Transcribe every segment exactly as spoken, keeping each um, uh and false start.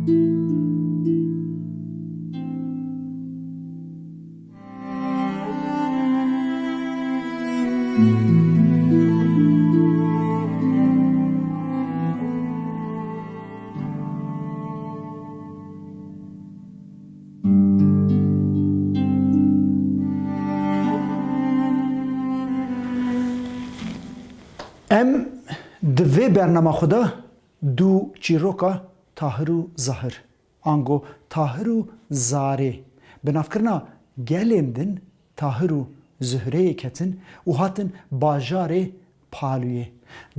Em di vê bernama xwe de du çîroka Tahir û Zahir, ango Tahir û Zarê, bi navkirina gelên din Tahir û Zuhreyê ketin û hatin bajarê Palûyê.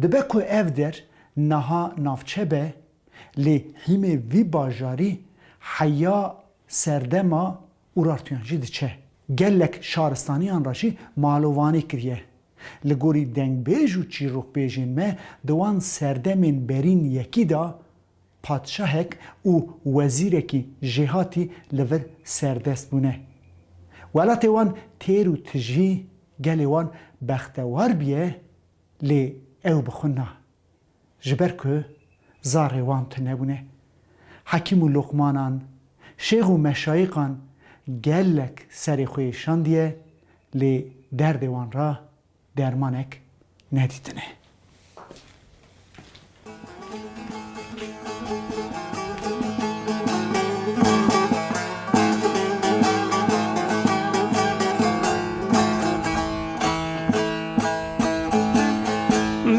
Dibe ku ev der niha navçe be, lê hîmê vî bajarî heya serdema Urartuyan jî diçe. Gelek şaristaniyan re jî malovanî kiriye. Li gorî dengbêj û çîrokbêjên me di wan serdemên berîn yekî de padşahek û wezîrekî jêhatî li vir serdest bûne. Welatê wan têr û tijî, gelê wan bextewar bûye, lê ew bi xwe na. Ji ber ku zarê wan tune bûne. Hekîm û loqmanan, şêx û meşayiqan gelek serê xwe yê şandiye, lê derdê wan re dermanek nedîtine.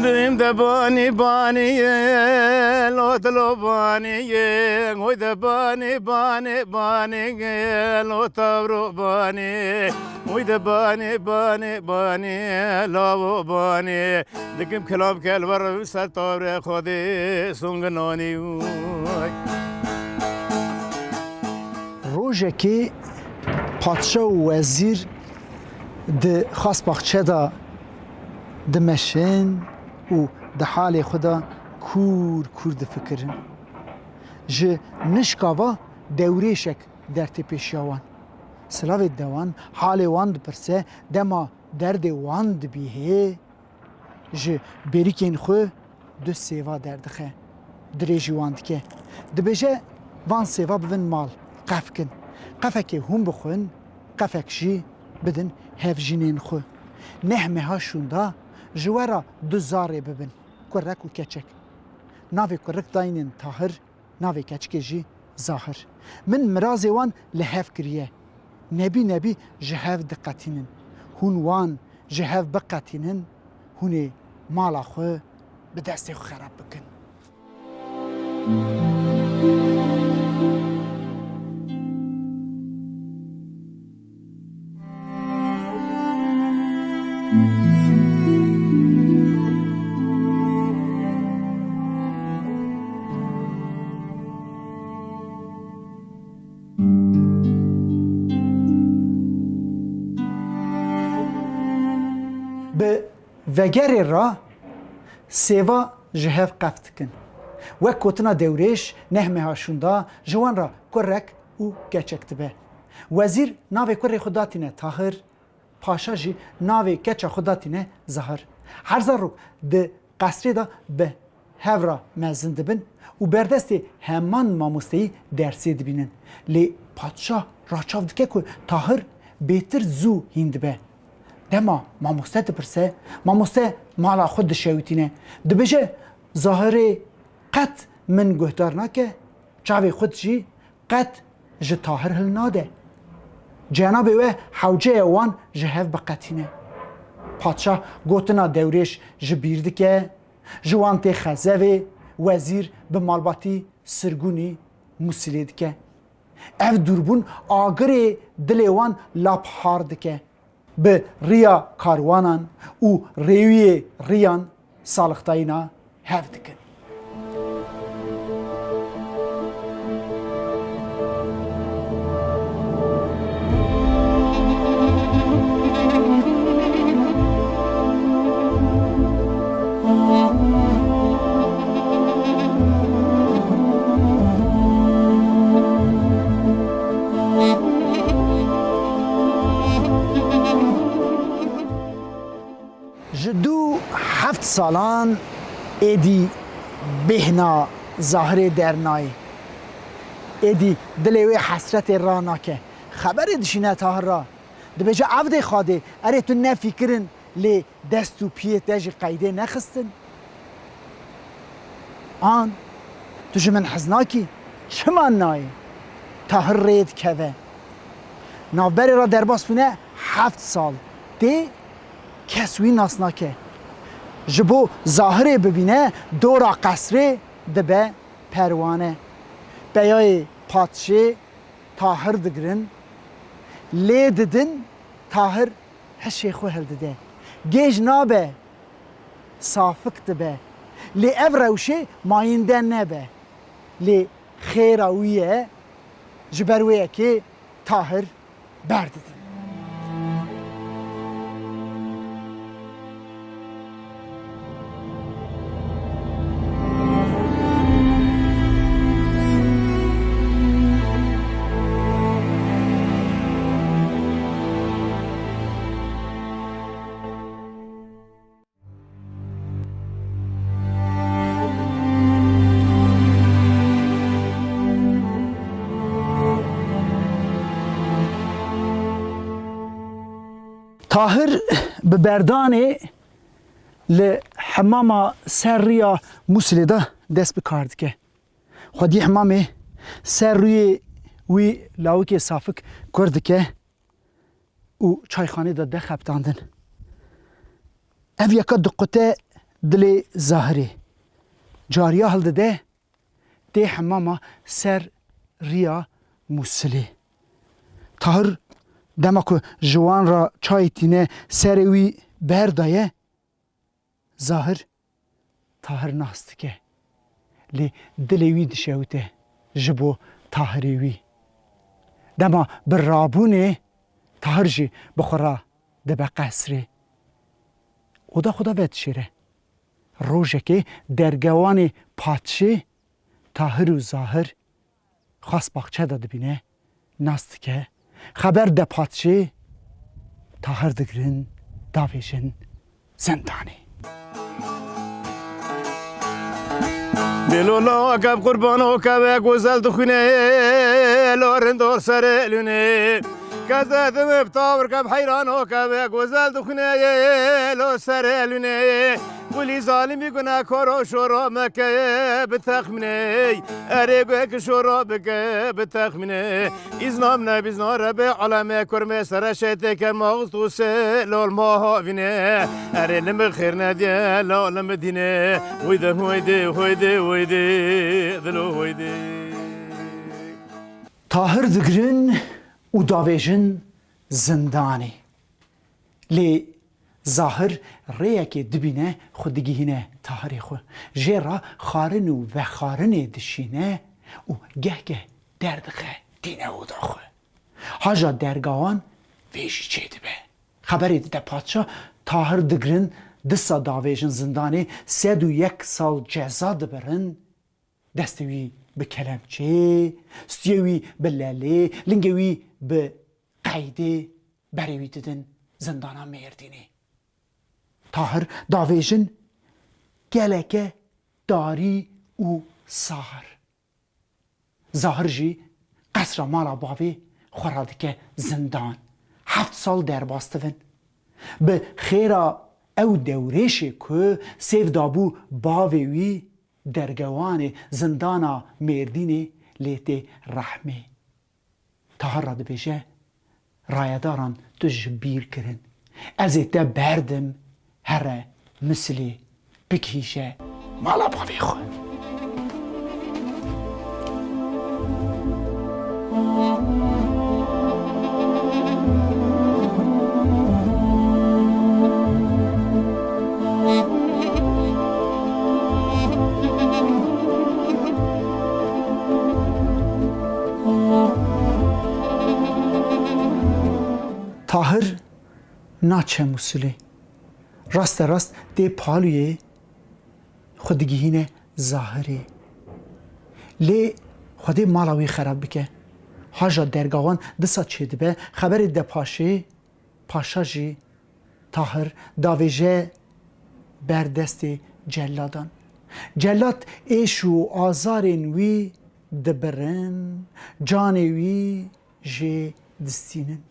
Dim de bani bani ye, lo de lo bani ye, oy de bani bani bani ye, lo tavro bani, oy de bani bani bani, lavo bani. Dikim kilam kelver ser tavre xwedê song nanî. Rojekê padşa û wezîr di xasbaxçe de dimeşin û di halê xwe de kûr kûr difikirin. Ji nişka va dewrêşek dertê pêşiya wan. Silavê dide wan, halê wan dipirse, dema derdê wan dibîhê, ji bêrikên xwe du sêva derdixe, dirêjî wan dike. Dibêje, van sêva bibin mal, qef kin. Qefekê hûn bixwin, qefek jî bidin hevjînên xwe. Neh meha şûnda ji we re du zarê bibin, kurek û keçek. Navê kurik dayînin Tahir, navê keçikê jî Zahir. Min mirazê wan li hev kiriye. Nebî nebî ji hev diqetînin. Hûn wan ji hev biqetînin, hûn ê mala xwe bi destê xwe xerab bikin. Bi vegerê re sêva ji hev qef dikin. Wek gotina dewrêş, neh meha şûnda ji wan re kurek û keçek dibe. Wezîr navê kurê xwe datîne Tahir, paşa jî navê keça xwe datîne Zahir. Her zarok di qesrê de bi hev re mezin dibin û berdestê heman mamosteyî dersê dibînin. Lê padşah raçav dike ku Tahir bêtir zû hîn dibe. Dema mamoste dipirse, mamoste mala xwe dişewitîne. Dibêje, Zahirê qet min guhdar nake, çavê xwe jî qet ji Tahir hilnade. Cenabê we hewceya wan ji hev biqetîne. Padşah gotina dewrêş ji bîr dike, ji wan tê xezevê, wezîr bi malbatî sirgûnî Mûsilê dike. Ev dûrbûn agirê dilê wan lap har dike. Bi riya karwanan û rêwiyê riyan salixtayîna hev dikin. Ji dû heft salan êdî bêhna Zahirê dernayê. Êdî dilê wê hesretê ranake. Xeberê dişîne Tahir ra. Dibêje, "Evdê Xadê, erê tu nefîkirin, lê dest û piyê te jî qeydê nexistin." An, "Tu ji min hez nakî? Çima nayê?" Tahir rê dikeve. Navberê re derbas bûne heft sal. Tê kes wî nas nake. Ji bo Zahirê bibîne dora qesrê dibe perwane. Peyayê padşê Tahir digirin, lê didin Tahir hişê xwe hildide. Gêj nabe, safik dibe. Lê ev rewşê mayînde nebe. Lê xêra wî ye, ji ber wê yekê Tahir berdidin. Tahir bi berdanê li hemama ser riya Mûsilê de dest bi kar dike. Xwedî hemamê ser rûyê wî lawikê safik kur dike û çayxanê de de xebitandin. Ev yeka diqute dilê Zahirê. Cariya hildide, tê hemama ser riya Mûsilê. Tahir dema ku ji wan re çayê tîne serê wî berdaye, Zahir Tahir nas dike. Lê dilê wî dişewite ji bo Tahirê wî. Dema bi rabûnê Tahir jî bi xwe re dibe qesrê. Oda xwe de vedişêre. Rojekê dergewanê padşê Tahir û Zahir xas baxçe de dibîne, nas dike, xeber de padşê, Tahir digirin, davêjin zindanê. Dêlo la ke bi qurbano ke ve gozel dixwîne, lo rindo serê lûnê. Ke zedim bi tawir ke bi heyrano ke ve gozel dixwîne, lo serê lûnê. Qulî zalimî gunehkaro şora meke bitexmînê. Erê gök şora bike bitexmînê. Îzna min e, bîzna Rebê alemê, kurmê sere şêtê ke maxt û sê lol ma havînê. Erê li min xêr nediye, la li min dînê. Huyde, huyde, huyde, huyde, dilo huyde. Tahir digirin û davêjin zindanê. Lê Zahir rêyekê dibîne, xwe digihîne Tahirê xwe. Jê re xarin û vexarinê dişîne û geh geh derdixe tîne oda xwe. Haja dergawan vê jî çêdibe. Xeberê dide padşa, Tahir digirin, disa davêjin zindanê, sed û yek sal ceza dibirin. Destê wî bi kelemçê, stûyê wî bi lelê, lingê wî bi qeydê, berê wî didin zindana Mêrdînê. Tahir davêjin geleke tarî û sar. Zahir jî qesra mala bavê xwe radike zindan. Heft sal derbas dibin. Bi xêra ew dewrêşê ku sêv dabû bavê wî, dergewanê zindana Mêrdînê lê tê rehmê. Tahir re dibêje, rayedaran tu ji bîr kirin. Ez ê te berdim, here Misilê bigihîje mala bavê xwe. Tahir naçe Mûsilê. Raste rast tê Palûyê xwe digihîne Zahirê. Lê Xwedê mala wî xerab bike. Haja dergawan disa çêdibe, xeberê de paşê, paşa jî Tahir davêje ber destê celladan. Cellat êş û azarên wî dibirin, canê wî jê distînin.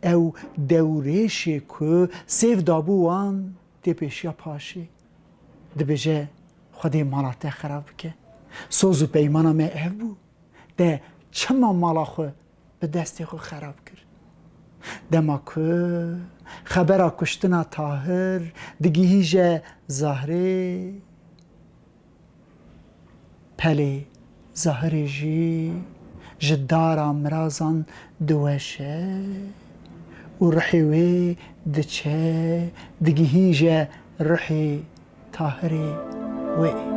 Ew dewrêşê ku sêv dabû wan tê pêşiya paşê. Dibêje, Xwedê mala te xerab bike. Soz û peymana me ev bû. Te çima mala xwe bi destê xwe xerab kir? Dema ku xebera kuştina Tahir digihîje Zahrê, pelê Zahirê jî ji dara mirazan diweşe û rihê wê diçe, digihîje rihê Tahirê wê.